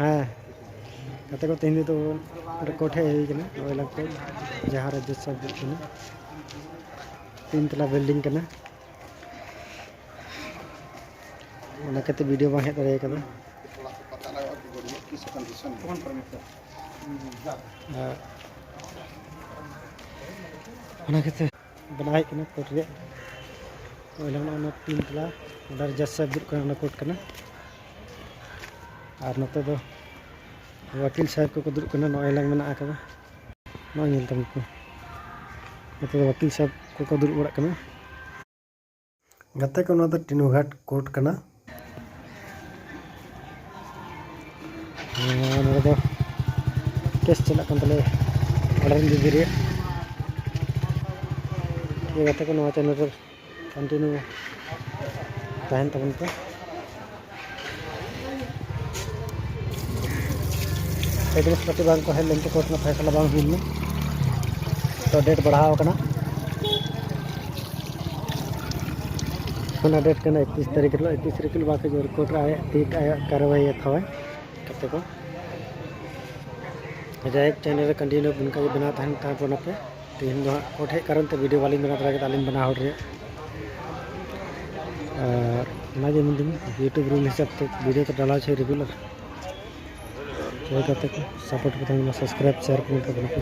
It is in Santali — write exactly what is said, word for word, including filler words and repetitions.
ᱦᱮᱸ, ᱜᱟᱛᱮ ᱠᱚ, ᱛᱮᱦᱮᱧ ᱫᱚ ᱚᱸᱰᱮ ᱠᱳᱨᱴ ᱦᱮᱡ ᱦᱩᱭ ᱠᱟᱱᱟ, ᱱᱚᱜᱼᱚᱭ ᱞᱟᱝ ᱠᱳᱨᱴ, ᱡᱟᱦᱟᱸ ᱨᱮ ᱡᱟᱡᱽ ᱥᱟᱦᱮᱵᱽ ᱫᱩᱲᱩᱵ ᱠᱟᱱᱟ, ᱛᱤᱱ ᱛᱟᱞᱟ ᱵᱤᱞᱰᱤᱝ ᱠᱟᱱᱟ᱾ ᱚᱱᱟ ᱠᱷᱟᱹᱛᱤᱨ ᱵᱷᱤᱰᱤᱭᱳ ᱵᱟᱝ ᱦᱮᱡ ᱫᱟᱲᱮ ᱠᱟᱫᱟ᱾ ᱟᱨ ᱚᱱᱟ ᱠᱷᱟᱹᱛᱤᱨ ᱵᱮᱱᱟᱣ ᱦᱩᱭᱩᱜ ᱠᱟᱱᱟ ᱠᱳᱨᱴ ᱨᱮᱭᱟᱜ᱾ ᱱᱚᱜᱼᱚᱭ ᱱᱚᱜᱼᱚ ᱱᱚᱣᱟ ᱛᱤᱱ ᱛᱟᱞᱟ, ᱚᱸᱰᱮ ᱡᱟᱡᱽ ᱥᱟᱦᱮᱵᱽ ᱫᱩᱲᱩᱵ ᱠᱟᱱᱟ, ᱚᱱᱟ ᱠᱳᱨᱴ ᱠᱟᱱᱟ᱾ ᱟᱨ ᱱᱚᱛᱮ ᱫᱚ ᱣᱟᱹᱠᱤᱞ ᱥᱟᱦᱮᱵᱽ ᱠᱚᱠᱚ ᱫᱩᱲᱩᱵ ᱠᱟᱱᱟ, ᱱᱚᱜᱼᱚᱭ ᱞᱟᱝ ᱢᱮᱱᱟᱜ ᱟᱠᱟᱫᱟ᱾ ᱱᱚᱜᱼᱚᱭ ᱧᱮᱞ ᱛᱟᱵᱚᱱ ᱯᱮ, ᱱᱚᱛᱮ ᱫᱚ ᱣᱟᱹᱠᱤᱞ ᱥᱟᱦᱮᱵᱽ ᱠᱚᱠᱚ ᱫᱩᱲᱩᱵ ᱵᱟᱲᱟᱜ ᱠᱟᱱᱟ᱾ ᱜᱟᱛᱮ ᱠᱚ, ᱱᱚᱣᱟ ᱫᱚ ᱴᱤᱱᱩ ᱜᱷᱟᱴ ᱠᱳᱨᱴ ᱠᱟᱱᱟ᱾ ᱟᱨ ᱱᱚᱰᱮ ᱫᱚ ᱠᱮᱥ ᱪᱟᱞᱟᱜ ᱠᱟᱱ ᱛᱟᱞᱮᱭᱟ ᱚᱲᱟᱜ ᱨᱮᱱ ᱫᱤᱫᱤ ᱨᱮᱭᱟᱜ᱾ ᱴᱷᱤᱠ ᱜᱮᱭᱟ ᱜᱟᱛᱮ ᱠᱚ, ᱱᱚᱣᱟ ᱪᱮᱱᱮᱞ ᱨᱮ ᱠᱚᱱᱴᱤᱱᱤᱭᱩ ᱛᱟᱦᱮᱱ ᱛᱟᱵᱚᱱ ᱯᱮ᱾ ᱮᱰᱢᱤᱥ ᱯᱟᱹᱴᱤ ᱵᱟᱝ ᱠᱚ ᱦᱮᱡ ᱞᱮᱱᱛᱮ ᱠᱳᱨᱴ ᱨᱮᱱᱟᱜ ᱯᱷᱟᱭᱥᱟᱞᱟ ᱵᱟᱝ ᱦᱩᱭ ᱞᱮᱱᱟ, ᱛᱚ ᱰᱮᱴ ᱵᱟᱲᱦᱟᱣ ᱟᱠᱟᱱᱟ᱾ ᱚᱱᱟ ᱰᱮᱴ ᱠᱟᱱᱟ ᱮᱠᱛᱨᱤᱥ ᱛᱟᱹᱨᱤᱠᱷ ᱦᱤᱞᱳᱜ, ᱮᱠᱛᱨᱤᱥ ᱛᱟᱹᱨᱤᱠᱷ ᱦᱤᱞᱳᱜ ᱵᱟᱝ ᱦᱤᱡᱩᱜ ᱨᱮ ᱠᱳᱨᱴ ᱨᱮ ᱟᱭᱟᱜ ᱴᱷᱤᱠ ᱟᱭᱟᱜ ᱠᱟᱨᱣᱟᱭ ᱦᱟᱛᱟᱣᱟᱭ᱾ ᱜᱟᱛᱮ ᱠᱚ, ᱡᱟᱭᱦᱳᱠ, ᱪᱮᱱᱮᱞ ᱨᱮ ᱠᱚᱱᱴᱤᱱᱤᱭᱩ ᱚᱱᱠᱟ ᱜᱮ ᱵᱮᱱᱟᱣ ᱛᱟᱦᱮᱱ ᱛᱟᱵᱚᱱᱟᱯᱮ᱾ ᱛᱮᱦᱮᱧ ᱫᱚ ᱦᱟᱸᱜ ᱠᱳᱨᱴ ᱦᱮᱡ ᱠᱟᱨᱚᱱ ᱛᱮ ᱵᱷᱤᱰᱤᱭᱳ ᱵᱟᱹᱞᱤᱧ ᱵᱮᱱᱟᱣ ᱫᱟᱲᱮ ᱠᱟᱫᱟ ᱟᱹᱞᱤᱧ ᱵᱮᱱᱟᱣ ᱦᱚᱲ ᱨᱮᱭᱟᱜ᱾ ᱟᱨ ᱚᱱᱟᱜᱮ ᱢᱮᱱᱫᱟᱹᱧ, ᱤᱭᱩᱴᱩᱵᱽ ᱨᱩᱞ ᱦᱤᱥᱟᱹᱵ ᱛᱮ ᱵᱷᱤᱰᱤᱭᱳ ᱛᱚ ᱰᱟᱞᱟᱣ ᱪᱟᱹᱭ ᱨᱮᱜᱩᱞᱟᱨ᱾ ᱦᱳᱭ ᱜᱟᱛᱮ ᱠᱚ, ᱥᱟᱯᱳᱨᱴ ᱯᱮ ᱛᱟᱵᱚᱱᱟ, ᱥᱟᱵᱥᱠᱨᱟᱭᱤᱵᱽ, ᱥᱮᱭᱟᱨ, ᱠᱚᱢᱮᱱᱴ ᱛᱟᱵᱚᱱᱟ ᱯᱮ᱾